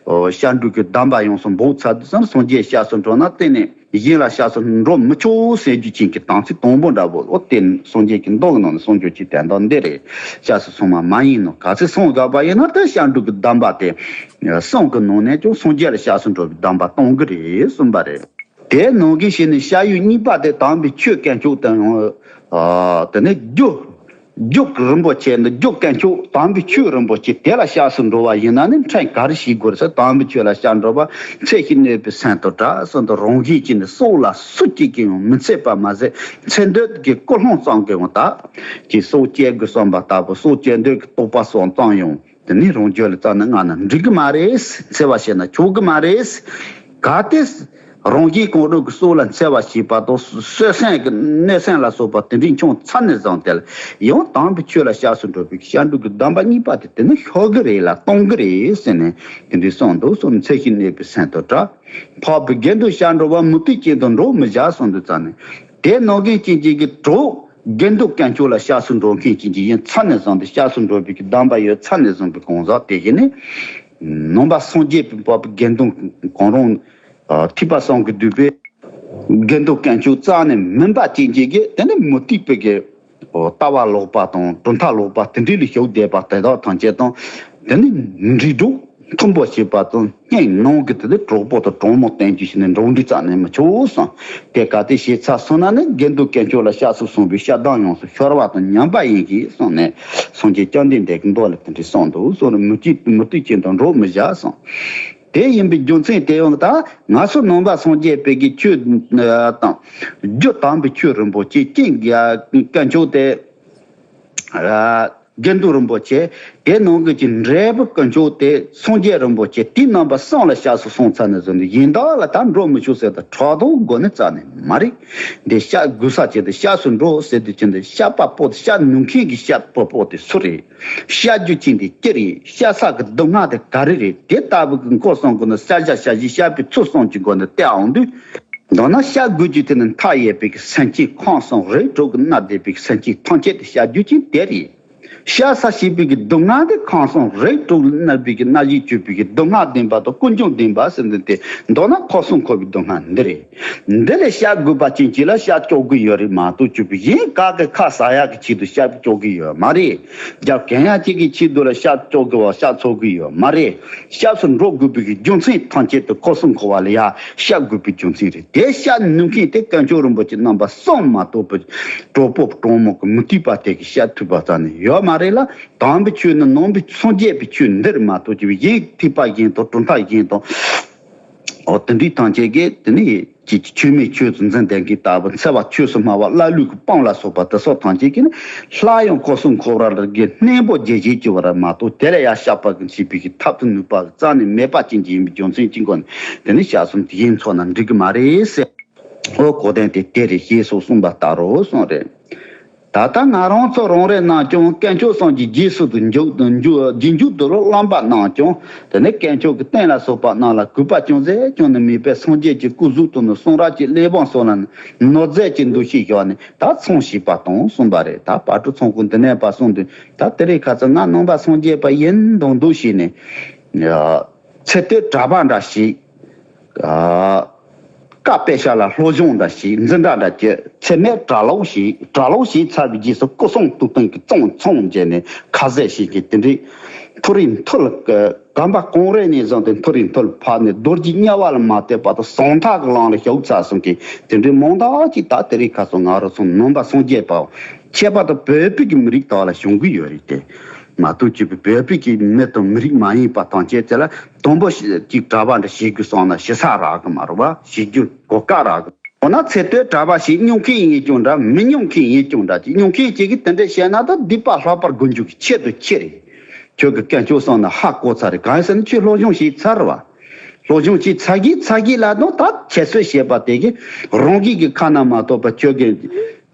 སྐྱབས་འགྲོ་གི་གདམས་པ་ཡོངས་སུ་འབོག་ཚར་དུས་ཙམ་སངས་རྒྱས་སྐྱབས་སུ་འགྲོ་ན་གཏན་ནས། གཞན་ལ་སྐྱབས་སུ་འགྲོ་མི་ཆོག་ཟེར་རྒྱུ་ཅན་གྱི་དམ་ཚིག་དང་པོ་འདྲ་པོ། འོ་དེ་སངས་རྒྱས་ཀྱི་མདོ་གི་ནང་ནས་གསུང་རྒྱུ་ཅིག་དོན་དག་འདི་རེད། སྐྱབས་སུ་སོང་བ་མ་ཡིན་ནོ། གལ་སྲིད་སོང་དགོས་པ་ཡིན་ན་དེ་སྐྱབས་འགྲོ་གི་གདམས་པ་དེ་གསུམ་གི་ནང་ནས་ཀྱང་སངས་རྒྱས་ལ་སྐྱབས་སུ་འགྲོ་བའི་གདམས་པ་གཏོང་གི་རེད་གསུངས་པ་རེད། དེ་ནང་གི་ཞིག་ནས་སྐྱབས་ཡུལ་གཉིས་པ་དེ་དམ་པའི་ཆོས་དཀོན་མཆོག་དང་། དེ་ནས་རྒྱུ། རྒྱུ་རིན་པོ་ཆེ་འདི་རྒྱུ་དཀོན་མཆོག་དམ་པའི་ཆོས་རིན་པོ་ཆེ་དེ་ལ་སྐྱབས་སུ་འགྲོ་བ་ཡིན་ན་ནི་ཕྲན་ག་རེ་ཞིག་དགོས་ཟེར། དམ་པའི་ཆོས་ལ་སྐྱབས་འགྲོ་བ། འཚེ་ཞིང་གནོད་པའི་སེམས་དང་བྲལ་གསུངས་ཏེ་རང་བཞིན་གྱིས་ནི་སྲོག་ལ་སུ་གཅིག་གིས་ཡང་མི་འཚེ་བ་མ་ཟད་འཚེ་འདོད་ཀྱི་ཀུན་སློང་ཙམ་གྱིས་ཡང་དག་ཅིག་སྲོག་བཅད་དགོས་བསམ་པ་ལྟ་བུ་སྲོག་བཅད་འདོད་ཀྱི་རྟོག་པ་སོགས་ཙམ་ཡང་དེ་ནི་རང་རྒྱུད་ལ་རྩ་ནས་མངའ་ན་འགྲིག་གི་མ་རེད། འཚེ་བ་བྱས་ན་ཆོག་གི་མ་རེད། གལ་ཏེ། རང་གཞན་གང་རུང་གི་སྲོག་ལ་འཚེ་བ་བྱས་པ་དང་གསོད་སེམས་ཀྱི་གནོད་སེམས་ལ་སོགས་པ་དེ་འདྲའི་ཆུང་ཚ་ནས་བཟུང་སྟེ་ཡང་དམ་པའི་ཆོས་ལ་སྐྱབས་སུ་འགྲོ་བའི་སྐྱབས་འགྲོ་གི་གདམས་པ་གཉིས་པ་དེ་དེ་ནི་ཤོར་གི་རེད་ལ་གཏོང་གི་རེད་ཟེར་ནས་དེ་འདྲའི་གསུངས་འདུག་གསུངས། འཚེ་ཞིང་གནོད་པའི་སེམས་དང་བྲལ། འཕགས་པའི་དགེ་འདུན་སྐྱབས་འགྲོ་བ། མུ་སྟེགས་ཅན་དང་འགྲོགས་མི་བྱ་གསུངས་འདུག་ཙང་ནས་དེ་ནང་གི་ཅན་ཅིག་གི་གྲོགས་དགེ་འདུན་དཀོན་མཆོག་ལ་སྐྱབས་སུ་འགྲོ་མཁན་ཅན་ཅིག་ཡིན་ཚ་ནས་བཟུང་སྟེ་སྐྱབས་སུ་འགྲོ་བའི་གི་གདམས་པ་ཡོད་ཚ་ནས་བཟུང་པའི་གང་ཟག་དེ་གིས་ནི་ནང་པ་སངས་རྒྱས་པའི་འཕགས་པའི་དགེ་འདུན་གང་རུང་། ཐེག་པ་གསུམ་གྱིས་བསྡུས་པའི་དགེ་འདུན་དཀོན་མཆོག་རྩ་ནས་མིན་པ་ཅན་ཅིག་གིས་དེ་ནི་མུ་སྟེགས་པའི་གི་ལྟ་བ་ལོག་པ་དང་གྲུབ་མཐའ་ལོག་པ་དེ་འདྲ་ལ་ཞུགས་བསྡད་པ་དེ་དག་ཐམས་ཅད་དང་དེ་ནི་འབྲས་གྲོགས་མཐུན་པོ་བྱེད་པ་དང་སྙིང་ནང་གི་དེ་ནི་གྲོགས་པོ་དང་གྲོགས་མོ་བསྟེན་རྒྱུ་ཞིག་ནི་འགྲོགས་འདྲིས་རྩ་ནས་མི་ཆོག་གསུངས། དེ་གལ་ཏེ་བྱས་ཚར་སོང་ན་ནི་དགེ་འདུན་དཀོན་མཆོག་ལ་སྐྱབས་སུ་སོང་བའི་སྐྱབས་གདམས་ཡོངས་སུ་ཤོར་བ་དང་ཉམས་པ་ཡིན་གྱི་གསུངས་ནས་སངས་རྒྱས་བཅོམ་ལྡན་འདས་ཀྱི་མདོ་ལ་དེ་འདྲ་གསུངས་འདུག་གསུངས་ནས་མུ་སྟེགས་མུ་སྟེགས་ཅན་དང་འགྲོགས་མི་བྱ་གསུངས། དེ་ཡིན་པའི་རྒྱུ་མཚན་དེ་ཡང་ད་ང་ཚོ་ནང་པ་སངས་རྒྱས་པའི་གི་ཆོས་དང་རྒྱུ་དམ་པའི་ཆོས་རིན་པོ་ཆེ་ཅན་གྱི་དཀོན་མཆོག་དེ་དགེ་འདུན་རིན་པོ་ཆེ་དེ་ནང་གི་ཅིག་འབྲས་བུ་དཀོན་མཆོག་དེ་སངས་རྒྱས་རིན་པོ་ཆེ་དེའི་རྣམ་པ་གསུམ་ལ་སྐྱབས་སུ་སོང་ཚར་ནས་བཟུང་ནས་གཞན་དག་ལ་ད་འགྲོ་མི་ཆོག་ཟེར་ད་ཕྲག་དོག་དགོས་ནི་རྩ་ནས་མ་རེད། འདི་སྐྱབས་དགོས་ས་ཆེད་དུ་སྐྱབས་སུ་འགྲོ་ཟེར་དུས་ཅི་འདི་སྐྱབས་པ་པོ་དེ་སྐྱབས་ནུས་མཁན་གྱི་སྐྱབས་པ་པོ་དེ་སུ་རེད། བཤད་རྒྱུ་ཅན་དེ་ཅི་རེད། བཤད་ས་གི་སྡུག་བསྔལ་དེ་ག་རེ་རེད། དེ་ལྟ་བུ་གི་འཁོར་གསུམ་གི་ནང་བཤད་བྱ་བྱ་བྱེད་བཤད་པའི་ཚུལ་གསུམ་གྱི་སྒོ་ནས་བལྟས་འོང་དུས། མདོར་ན་བཤགས་དགོས་རྒྱུ་དེ་ནི་མཐའ་ཡས་པའི་སེམས་ཅན་ཁམས་གསུམ་རིགས་དྲུག་གི་མནར་བསྡད་པའི་སེམས་ཅན་ཐམས་ཅད་དེ་བཤགས་རྒྱུ་ཅན་དེ་རེད། བཤགས་ས་བྱེད་པའི་སྡུག་བསྔལ་དེ་ཁམས་གསུམ་རིགས་དྲུག་ལ་མནར་བའི་མནར་གཞི་གཅོད་པའི་སྡུག་བསྔལ་བདེན་པ་དང་ཀུན་འབྱུང་བདེན་པ་ཟེར་འདི་སྟེ། མདོར་ན་ཁམས་གསུམ་འཁོར་བའི་སྡུག་བསྔལ་འདི་རེད། འདི་ལས་བཤགས་དགོས་པ་ཅན་གཅིག་ལ་བཤགས་བཅོས་དགོས་ཡོད་རེད་མ་གཏོགས། གཅིག་པུ་གཞན་ག་གི་ཁ་ཟ་ཡག་གི་ཆེད་དུ་བཤགས་བཅོས་དགོས་ཡོད་མ་རེད། རྒྱབ་གན་ཡག་ཅིག་གི་ཆེད་དུ་ལ་བཤགས་བཅོས་དགོས་པ་བཤགས་བཅོས་དགོས་ཡོད་མ་རེད། སྐྱབས་སུ་འགྲོ་དགོས་པའི་རྒྱུ་མཚན་ཐམས་ཅད་དུ་ཁམས་གསུམ་འཁོར་བ་ལ་ཡང་བཤགས་དགོས་པའི་རྒྱུ་མཚན་རེད། དེ་བཤགས་ནུས་མཁན་དེ་དཀོན་མཆོག་རིན་པོ་ཆེ་རྣམ་པ་གསུམ་མ་གཏོགས་པའི་གྲོགས་པོ་གྲོགས་མོ་གི་མུ་སྟེགས་པ་དེ་གིས་བཤགས་ཐུབ་པ་རྩ་ནས་ཡོད་མ་རེད་ལ། དམ་པའི་ཆོས་ནི་ནང་པའི་སངས་རྒྱས་པའི་ཆོས་འདི་རེད་མ་གཏོགས། གཅིག་པུ་གཞན་ཐེག་པ་གཞན་དང་གྲུབ་མཐའ་གཞན་དང་། འོ་དེ་འདྲའི་ཐམས་ཅད་ཀྱིས་དེ་ནི་ཅིག་ཆོས་མེད་ཆོས་སུ་འཛིན་བསྡད་མཁན་ལྟ་བུ། འཚེ་བ་ཆོས་སུ་སྨྲ་བ། ཀླ་ཀློའི་གི་སྤོང་ལ་སོགས་པ་དེ་སོགས་ཐམས་ཅད་ཀྱིས་ནི་སླར་ཡང་ཁམས་གསུམ་འཁོར་བ་ལ་གི་གནས་བབ་བརྗེ་བྱེད་ཀྱི་བར་མ་གཏོགས། དེ་ལ་ཡང་བཤགས་པ་གི་བྱེད་པའི་གི་ཐབས་དང་ནུས་པ་རྩ་ནས་མེད་པ་ཅན་གྱི་ཡིན་པའི་རྒྱུ་མཚན་གྱི་སྒོ་ནས། དེ་ནི་བཤགས་སོང་དེ་ཡིན་ཚོགས་ན་འགྲིག་གི་མ་རེད་ཟེར། འོ་གོ་དོན་དེ་དེ་རེད། ཞེས་སོགས་གསུངས་པ་ལྟར་རོ་གསུངས་རེད། ད་ལྟ་ང་རང་ཚོ་རང་རེ་རྣམས་ཀྱང་དཀོན་མཆོག་གསུམ་གྱི་རྗེས་སུ་དུ་འཇུག་འཇུག་རྗེས་འཇུག་ཏུ་རོ་བླངས་པ་རྣམས་ཀྱང་། དེ་ནས་དཀོན་མཆོག་གི་བསྟན་ལ་སོགས་པ་རྣམས་ལ་གུས་པ་ཅུང་ཟད་ཀྱང་ནི་མེད་པའི་སངས་རྒྱས་ཀྱི་སྐུ་གཟུགས་དང་ནི་གསུང་རབ་ཀྱི་གླེགས་བམ་སོགས་ལ་ནི་ནོར་རྫས་ཀྱི་འདུ་ཤེས་བཞག་ནས་ད་ཚོང་བྱེད་པ་དང་གསུངས་པ་རེད། ད་བར་དུ་ཚོང་ཁུངས་འདི་ནས་པ་གསུངས་དུས། ད་དེ་རིང་ཁ་སང་ང་ནང་པ་སངས་རྒྱས་པ་ཡིན་མདོག་མདོག་བྱས་ནས་ཚེ་སྟོད་གྲྭ་པ་འདྲ་ཞིག་ཀ་དཔེ་ཤ་ལ་སློབ་སྦྱོང་འདྲ་ཞིག་འཛིན་གྲྭ་འདྲ་བྱས། ཚེ་སྨད་གྲྭ་ལོག་བྱས། གྲྭ་ལོག་བྱས་ཚར་བའི་རྗེས་སུ་སྐུ་གསུང་ཐུགས་རྟེན་གྱི་བཙོང་ཚོང་བྱས་ནས་ཁ་ཟས་བྱེད་མཁན་དེ་འདྲའི་མཐོ་རིས་མཐོ་ལ་གམ་པ་གང་རེ་ནས་བཟུང་སྟེ་མཐོ་རིས་མཐོ་ལ་ཕབ་ནས་རྡོ་རྗེ་དམྱལ་བ་ལ་མ་བལྟས་པ་དང་ཟང་ཐག་གི་ལམ་ལ་ཞུགས་ཚར་སོང་མཁན་དེ་འདྲའི་མང་དག་ཅིག་ད་དེ་རིང་ཁ་སང་ང་རང་ཚོ་ནང་པ་སངས་རྒྱས་པའོ། ཁྱད་པར་དུ་བོད་པའི་གི་མི་རིགས་དག་ལ་བྱུང་གི་ཡོད་རེད་དེ། མ་གཏོགས་གཅིག་པུ་བོད་པའི་གི་མི་དང་མི་རིགས་མ་ཡིན་པ་ཐམས་ཅད་དེ་ལ་དང་པོ་ཞིག་གྲྭ་པ་འདྲ་བྱེད་དགོས་བསམ་ན་བྱེད་ས་རག་གི་མ་རེད་བ། བྱེད་རྒྱུ་གོ་སྐབས་རག་གི། འོ་ན་ཚེ་སྟོད་གྲྭ་པ་ཞིག་མྱོང་མཁན་ཡིན་ཀྱང་འདྲ། མི་མྱོང་མཁན་ཡིན་ཀྱང་འདྲ། ཅིག་མྱོང་མཁན་ཅིག་གིས་དེ་འདྲ་བཤད་ན་ད་སྡིག་པ་ལྷག་པར་དགུ་འཇུག་གི་ཆེད་དུ་ཆེ་རེད། ཁྱོད་ཀྱི་དཀོན་མཆོག་གསུམ་ནི་ཧ་གོ་ཚར་རེད། གང་ཡིན་ཟེར་ན་ཁྱོད་སློབ་སྦྱོང་བྱས་ཚར་བ། སློབ་སྦྱོང་བྱས་ཚར་གི་ཚར་གི་ལ་དང་ད་ཁྱད་གསོད་བྱེད་པ་དེ་གིས་རང་གི་གི་ཁ་ན་མ་ཐོ་བ་ཁྱོད་ཀྱི་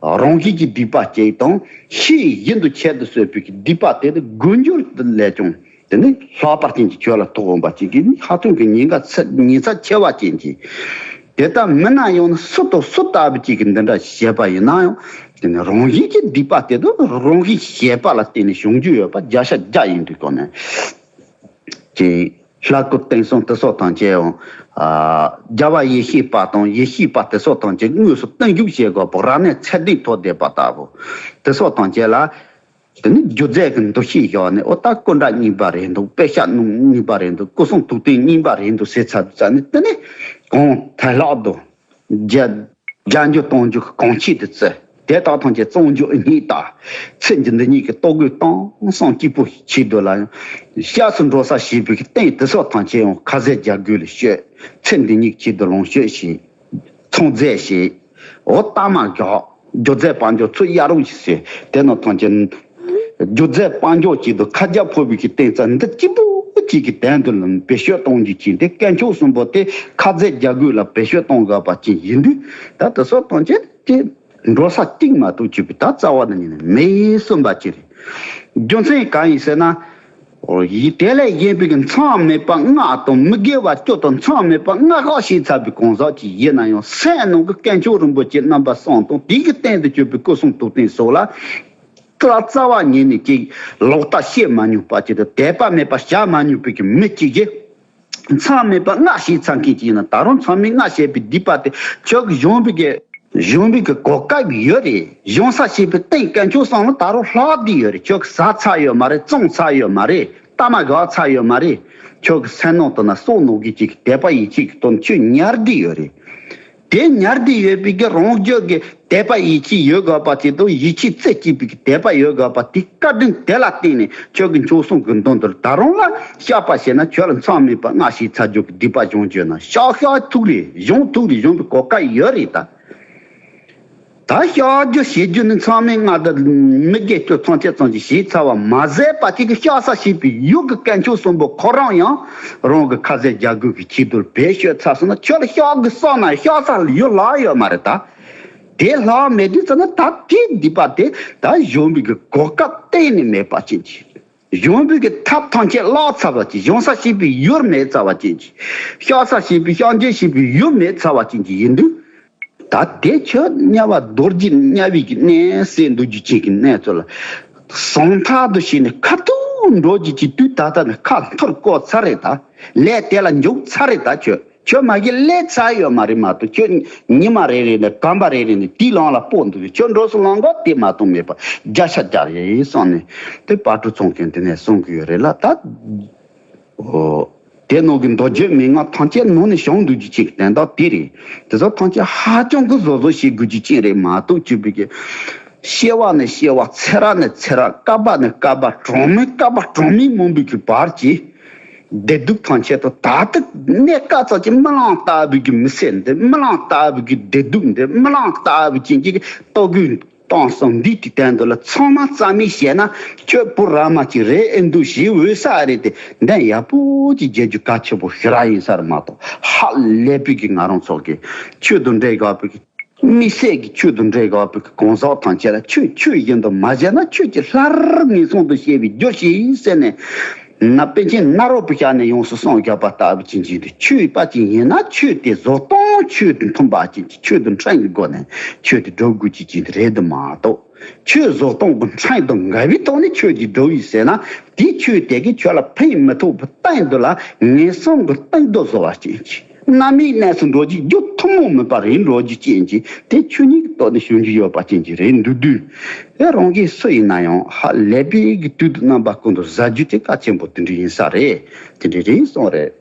རང་གི་གི་སྡིག་པ་གཅིག་དང་ཕྱིའི་བཞིན་དུ་ཁྱད་དུ་གསོད་པའི་གི་སྡིག་པ་དེ་དགུ་འགྱུར་དུ་ལས་ཀྱང་དེ་ནི་ལྷག་པར་ཅན་གྱི་ཁྱོད་ལ་ཐོགས་འོང་པ་ཅིག་གིས་ནི་ཧ་ཅང་གི་ཉེན་ཁ་ཚ་ཉེན་ཚབས་ཆེ་བ་ཅན་གྱི། དེ་ལྟ་མིན་ན་ཡང་ནི་སུ་དང་སུ་ལྟ་བུ་ཅིག་གིས་འདི་འདྲ་བྱས་པ་ཡིན་ན་ཡང་དེ་ནི་རང་བཞིན་གྱི་སྡིག་པ་དེ་དག་རང་གི་བྱས་པ་ལ་བརྟེན་ནས་བྱུང་རྒྱུ་ཡོད་པ་བརྒྱ་ཆ་བརྒྱ་ཡིན་དུས་གོ་ནས་ཀྱི། ལྷ་སྐུ་རྟེན་གསུམ་དེ་སོགས་ཐམས་ཅད་ཡང་། ཨ། རྒྱལ་བ་ཡེ་ཤེས་པ་དང་ཡེ་ཤེས་པ་དེ་སོགས་ཐམས་ཅད་དངོས་སུ་བསྟན་རྒྱུག་བྱེད་དགོས་པ་རབ་གནས་ཚད་ལྡན་ཐོག་བསྡད་པ་ལྟ་བུ། དེ་སོགས་ཐམས་ཅད་ལ། དེ་ནི་རྒྱུ་རྫས་ཀྱི་འདུ་ཤེས་བཞག་ནས་འོ་ད་སྐུ་འདྲ་རྙིང་པ་རེད་འདུག་དཔེ་ཤ་རྙིང་པ་རེད་འདུག་སྐུ་གསུང་ཐུགས་རྟེན་རྙིང་པ་རེད་འདུག་ཟེར་ཚར་ཚར་ནས་དེ་ནི་གང་ཐལ་ལག་འདུག་རྒྱ་རྒྱ་འཇུ་གཏོང་འཇུ་གི་གང་ཆེད་དུ་བརྩི། དེ་དག་ཐམས་ཅད་བཙོང་འཇུག་གཉིས་དང་། ཚེ་འདི་འདི་ཉིད་ཀྱི་ལྟོ་གོས་གཏོང་སོང་སྐྱིད་པོ་ཆེད་དུ་ལ་ཡང་། སྐྱབས་སུ་འགྲོ་ས་ཞེས་པའི་རྟེན་དེ་སོགས་ཐམས་ཅད་ཡང་ཁ་ཟས་རྒྱག་དགོས་ལ་ཤོད། ཚེ་འདི་ཉིད་ཆེད་དུ་ལོངས་སྤྱོད་བྱེད། ཚོང་རྫས་བྱེད། འོ་ལྟ་མ་དགག་རྒྱུ་རྫས་དཔལ་འབྱོར་ཚུར་གཡར་རོགས་ཞེས་དེ་ནི་ཐམས་ཅད། རྒྱུ་རྫས་དཔལ་འབྱོར་གཅིག་ཏུ་ཁ་རྒྱ་ཕོ་བའི་གི་རྟེན་རྩ་འདི་གཅིག་པུ་གཅིག་གི་དོན་དུ་ལ་བེད་སྤྱོད་གཏོང་རྒྱུ་ཅིག་དེ་དཀོན་མཆོག་གསུམ་པོ་དེ་ཁ་ཟས་རྒྱག་དགོས་ལ་བེད་སྤྱོད་གཏོང་དགོས་པ་ཅིག་ཡིན་དུས་ད་དེ་སོགས་གཏོང་བྱེད་དེ་འགྲོ་ས་གཅིག་མ་གཏོགས་གཅིག་པུ་ད་རྩ་བ་ནས་ཉིད་ནས་མེད་གསུངས་པ་ཅི་རེད། རྒྱུ་མཚན་གང་ཡིན་ཟེར་ན། ཡིན་དེ་ལས་གཞན་པའི་གི་མཚམས་མེད་པ་སྔགས་དང་མི་དགེ་བ་བཅུ་དང་མཚམས་མེད་པ་སྔགས་ཤོག་ཤེས་ཚར་བའི་གང་ཟག་ཅིག་ཡིན་ན་ཡང་སེམས་ནང་གི་དཀོན་མཆོག་རིན་པོ་ཆེ་རྣམ་པ་གསུམ་དང་དེ་གི་རྟེན་དུ་གྱུར་པའི་སྐུ་གསུང་ཐུགས་རྟེན་སོགས་ལ། ཀ་རྩ་བ་ཉིད་ནས་ཅིག་ལོག་ལྟ་བྱེད་མ་མྱོང་པ་ཅིག་དང་དད་པ་མེད་པ་བྱ་མ་མྱོང་པའི་གི་མི་གཅིག་གིས། མཚམས་མེད་པ་སྔགས་ཤིག་ཚང་མཁན་ཅིག་ཡིན་ན་ད་རུང་མཚམས་མེད་སྔགས་བྱས་པའི་སྡིག་པ་དེ་ཁྱོད་ཀྱི་གཞུང་པའི་གི་གཞུང་པའི་གི་གོ་སྐབས་ཡོད་རེད། གཞུང་ས་བྱས་པའི་སྟེང་དཀོན་མཆོག་གསུམ་ལ་ད་རུང་ལྷག་བསྡད་ཡོད་རེད། ཁྱོད་ཀྱི་ཟ་ཚར་ཡོད་མ་རེད། བཙོང་ཚར་ཡོད་མ་རེད། ལྟ་མ་དགའ་ཚར་ཡོད་མ་རེད། ཁྱོད་ཀྱི་སེམས་ནང་དུ་ན་སྲོག་ནོར་གི་ཅིག་དད་པ་ཡིད་ཆེས་ཀྱི་དོན་ཁྱོད་ཉར་བསྡད་ཡོད་རེད། དེ་ཉར་བསྡད་ཡོད་པའི་གི་རང་རྒྱུད་ཀྱི་དད་པ་ཡིད་ཆེས་ཡོད་དགོས་པ་ཅིག་དང་ཡིད་ཆེས་རྩེ་གཅིག་པའི་གི་དད་པ་ཡོད་དགོས་པ་དེ་བཀའ་དྲིན་དེ་ལ་བརྟེན་ནས་ཁྱོད་ཀྱི་མཆོག་གསུམ་གྱི་མདུན་དུ་ད་རུང་ལ་བཤགས་པ་བྱས་ན་ཁྱོད་ལ་མཚམས་མེད་པ་སྔགས་ཤིག་ཚར་རྒྱུ་གི་སྡིག་པ་སྦྱོང་རྒྱུ་ན་བཤགས་བཤགས་ཐུག་རེད། སྦྱོང་ཐུག་རེད། སྦྱོང་གི་གོ་སྐབས་ཡོད་རེད་ད། ད་བཤགས་རྒྱུ་བྱེད་རྒྱུ་ནི་མཚམས་མེད་སྔགས་དང་མི་དགེ་བཅུ་ཐམས་ཅད་ཙམ་ཞིག་བྱས་ཚར་བ་མ་ཟད་པ་དེ་གི་བཤགས་ས་བྱེད་པའི་ཡུལ་གྱི་དཀོན་མཆོག་གསུམ་པོ་ཁོ་རང་ཡང་རང་གི་ཁ་ཟས་རྒྱག་དགོས་ཀྱི་ཆེད་དུ་བེད་སྤྱོད་ཚར་སོང་ན་ཁྱོད་ལ་བཤགས་དགོས་བསམ་ན་བཤགས་ས་ལ་ཡུལ་ལྷག་ཡོད་མ་རེད་ད། དེ་ལྷག་མེད་དུས་ཙམ་ན་ད་དེའི་སྡིག་པ་དེ་ད་གཞུང་པའི་གི་གོ་སྐབས་གཏན་ནས་མེད་པ་ཅན་གྱི། གཞུང་པའི་གི་ཐབས་ཐམས་ཅད་བརླག་ཚར་བ་ཅིག་གཞུང་ས་བྱེད་པའི་ཡུལ་མེད་ཚར་བ་ཅན་གྱི། བཤགས་ས་བྱེད་པའི་བཤགས་འཇུག་བྱེད་པའི་ཡུལ་མེད་ཚར་བ་ཅན་གྱི་ཡིན་དུས། ད་དེ་ཁྱོད་དམྱལ་བ་རྡོ་རྗེ་དམྱལ་བའི་གི་གནས་སེ་འདུག་རྒྱུ་ཅིག་གི་གནས་ཚུལ་ལ། ཟང་ཐག་ཏུ་ཞིག་ནས་ཁ་ཐུག་འགྲོ་རྒྱུ་ཅིག་དུས་ད་ལྟ་ནས་ཁ་འཐོར་བཀོད་ཚར་རེད་ད། ལས་དེ་ལ་འཇུག་ཚར་རེད་ད་ཁྱོད། ཁྱོད་མ་གི་ལས་ཚར་ཡོད་མ་རེད་མ་གཏོགས་ཁྱོད་ཉི་མ་རེ་རེ་ནས་གམ་པ་རེ་རེ་ནས་དེའི་ལང་ལ་སྤོ་འདུག་ཁྱོད་འགྲོ་སོང་ལང་གོ་དེ་མ་གཏོགས་མེད་པ་བརྒྱ་ཆ་བརྒྱ་རེད་གསུངས་ནས་དེ་པར་སྐྲུན་ཚོང་མཁན་དེ་ནས་གསུང་གི་ཡོད་རེད་ལ་ད། ཨོ། དེ་ནང་གི་མདོ་རྒྱུད་མན་ངག་ཐམས་ཅད་ནང་ནས་བྱུང་འདུག་རྒྱུ་ཅིག་དོན་དག་དེ་རེད། དེ་ཚོ་ཐམས་ཅད་ཧ་ཅང་གི་བཟོ་བཟོ་བྱེད་དགོས་རྒྱུ་ཅིག་རེད་མ་གཏོགས་ཅིག་པའི་གི། སྐྱེ་བ་ནས་སྐྱེ་བ་ཚེ་རབས་ནས་ཚེ་རབས་བསྐལ་པ་ནས་བསྐལ་པ་གྲངས་མེད་བསྐལ་པ་གྲངས་མེད་མང་པོའི་གི་བར་གྱི་བདེ་སྡུག་ཐམས་ཅད་དུ་ད་ལྟ་གནས་སྐབས་ཙམ་གྱི་རྨི་ལམ་ལྟ་བུའི་གི་མི་ཚེ་འདི་རྨི་ལམ་ལྟ་བུའི་གི་བདེ་སྡུག་འདི་རྨི་ལམ་ལྟ་བུའི་ཅན་གྱི་ལྟོ་གོས། བཏང་སོང་འདི་དེ་དོན་དུ་ལ་ཚང་མ་རྩ་མེད་བྱས་ན་ཁྱོད་བུ་ར་མ་ཅིག་རེད་ཨེ་འདུག་ཞེས་འོས་ས་རེད་དེ་འདན་ཡག་པོ་ཅིག་བརྗེད་རྒྱུ་གལ་ཆེན་པོ་ཞེ་དྲག་ཡིན་ས་རེད་མ་གཏོགས་ཧ་ལས་པའི་གི་ང་རང་ཚོ་གི་ཆོས་དང་འབྲེལ་དགོས་པའི་གི་དམིགས་བསལ་གྱི་ཆོས་དང་འབྲེལ་དགོས་པའི་གི་གང་ཟག་ཐམས་ཅད་ལ་ཆོས་ཆོས་བཞིན་དུ་མ་བྱས་ན་ཆོས་ཀྱི་ལྷར་ངེས་སོང་དུ་བཤད་པའི་རྒྱུ་ཞིག་ཟེར་ནས། ན་པཎ་ཆེན་ནཱ་རོ་པ་ཞབས་ནས་ཡོངས་སུ་གསུངས་བཞག་པ་ལྟ་བུ་ཅན་ཅིག་ཏུ་ཆོས་པ་ཅིག་ཡིན་ན་ཆོས་དེ་བཟོ་སྟངས་ཆོས་དང་མཐུན་པ་ཅན་གྱི་ཆོས་དང་ཕྲན་གྱི་སྒོ་ནས་ཆོས་དེ་སྒྲུབ་དགོས་ཀྱི་ཅིག་རེད་དུ་མ་གཏོགས་ཆོས་བཟོ་སྟངས་ཀྱི་ཕྲན་དང་འགལ་བའི་ཐོག་ནས་ཆོས་ཅིག་སྒྲུབ་ཡིན་ཟེར་ན་དེའི་ཆོས་དེ་གིས་ཁྱོད་ལ་ཕན་མི་ཐོགས་པའི་སྟེང་དུ་ལ་ངན་སོང་གི་སྟེང་དུ་བཟོ་བ་ཅན་ཅིག་རྣམ་སྨིན་གནས་སུ་འགྲོ་རྒྱུ་རྒྱུ་ཐུན་མོང་མིན་པ་རེད་འགྲོ་རྒྱུ་ཅན་གྱི་དེ་ཆོས་ཉིད་ཀྱི་ཐོག་ནས་བྱུང་རྒྱུ་ཡོད་པ་ཅན་གྱི་རེད་འདུག་དུས། དེ་རང་གིས་སུ་ཡིན་ན་ཡང་ཧ་ལས་པའི་གི་དུས་དང་རྣམ་པ་ཀུན་ཏུ་ཟ་རྒྱུ་དེ་གལ་ཆེན་པོ་དེ་འདྲ་ཡིན་ས་རེད། དེ་འདྲ་རེད་གསུངས་རེད།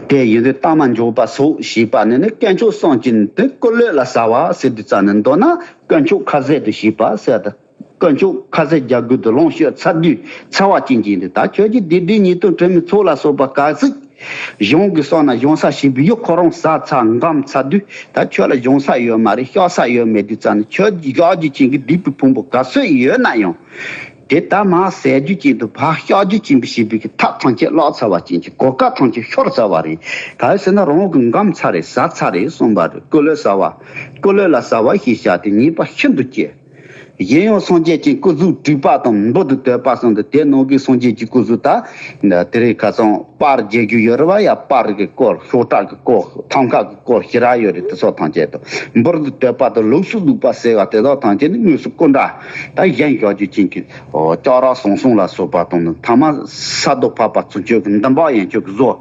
དེ་ཡིན་དུས་ལྟ་མ་འཇོག་པ་སོགས་ཞེས་པ་ནི་ནི་དཀོན་མཆོག་གསུམ་གྱི་དེ་སྐུ་ལུས་ལ་ཟ་བ་ཟེར་དུས་ཙམ་ནས་མདོར་ན་དཀོན་མཆོག་ཁ་ཟས་དུ་ཞེས་པ་ཟེར་དུ། དཀོན་མཆོག་ཁ་ཟས་རྒྱལ་ཀུན་ཏུ་ལོངས་སྤྱོད་ཚར་དུས་ཚར་བ་ཅན་གྱི་འདི་ད་ཁྱོད་ཀྱི་བདེ་སྡུག་ཉེས་དོན་དྲི་མའི་ཚོགས་ལ་སོགས་པ་ག་ཟིག་གཞུང་གི་སོགས་ན་གཞུང་ས་ཞིག་པའི་ཡུལ་ཁོ་རང་ཟ་ཚར་འགམ་ཚར་དུས་ད་ཁྱོད་ལ་གཞུང་ས་ཡོད་མ་རེད་བཤགས་ས་ཡོད་མེད་དུས་ཙམ་ནས་ཁྱོད་ཀྱི་བཤགས་རྒྱུ་ཅན་གྱི་སྡིག་པའི་ཕུང་པོ་ག་ཚོད་ཡོད་ན་ཡང་དེ་ད་མ་ཟད་རྒྱུ་ཅན་དུ་ཕར་བཤགས་རྒྱུ་ཅན་པའི་ཞིག་པའི་གི་ཐབས་ཐམས་ཅད་བརླག་ཚར་བ་ཅན་གྱི་གོ་སྐབས་ཐམས་ཅད་ཤོར་ཚར་བ་རེད། ག་རེ་ཟེར་ན་རང་གི་འགམ་ཚར་རེད་ཟ་ཚར་རེད་གསུངས་པ་རེད། སྐུ་ལུས་ཟ་བ། སྐུ་ལུས་ལ་ཟ་བ་ཞེས་བྱ་སྟེ་ཉེས་པ་ཤིན་ཏུ་སྐྱེ། གཞན་ཡང་སངས་རྒྱས་ཀྱི་སྐུ་གཟུགས་དྲུག་པ་དང་འབུར་དུ་དོད་པ་གསུམ་དུ་དེ་ནང་གི་སངས་རྒྱས་ཀྱི་སྐུ་གཟུགས་དག་དེ་རིང་ཁ་སང་པར་རྒྱག་རྒྱུ་ཡོད་རེད་བ་ཡ། པར་གྱི་སྐོར་ཤོག་གྲངས་ཀྱི་སྐོར་ཐང་ཀ་གི་སྐོར་ཞེ་དྲག་ཡོད་རེད། དེ་སོགས་ཐམས་ཅད་དུ་འབུར་དུ་དོད་པ་དང་ལུགས་སུ་ལུགས་པ་ཟེར་བ་དེ་དག་ཐམས་ཅད་ནི་དངོས་སུ་སྐུ་འདྲ་ད་གཞན་བཞག་རྒྱུ་ཅན་གྱི་ལྕགས་ར་ཟང་ཟིང་ལ་སོགས་པ་དང་ནི་ཐ་མ་ས་རྡོ་ཕག་པ་ཚུན་ཆོད་ཀྱི་འདུན་པ་ཡན་ཆོད་ཀྱི་བཟོ་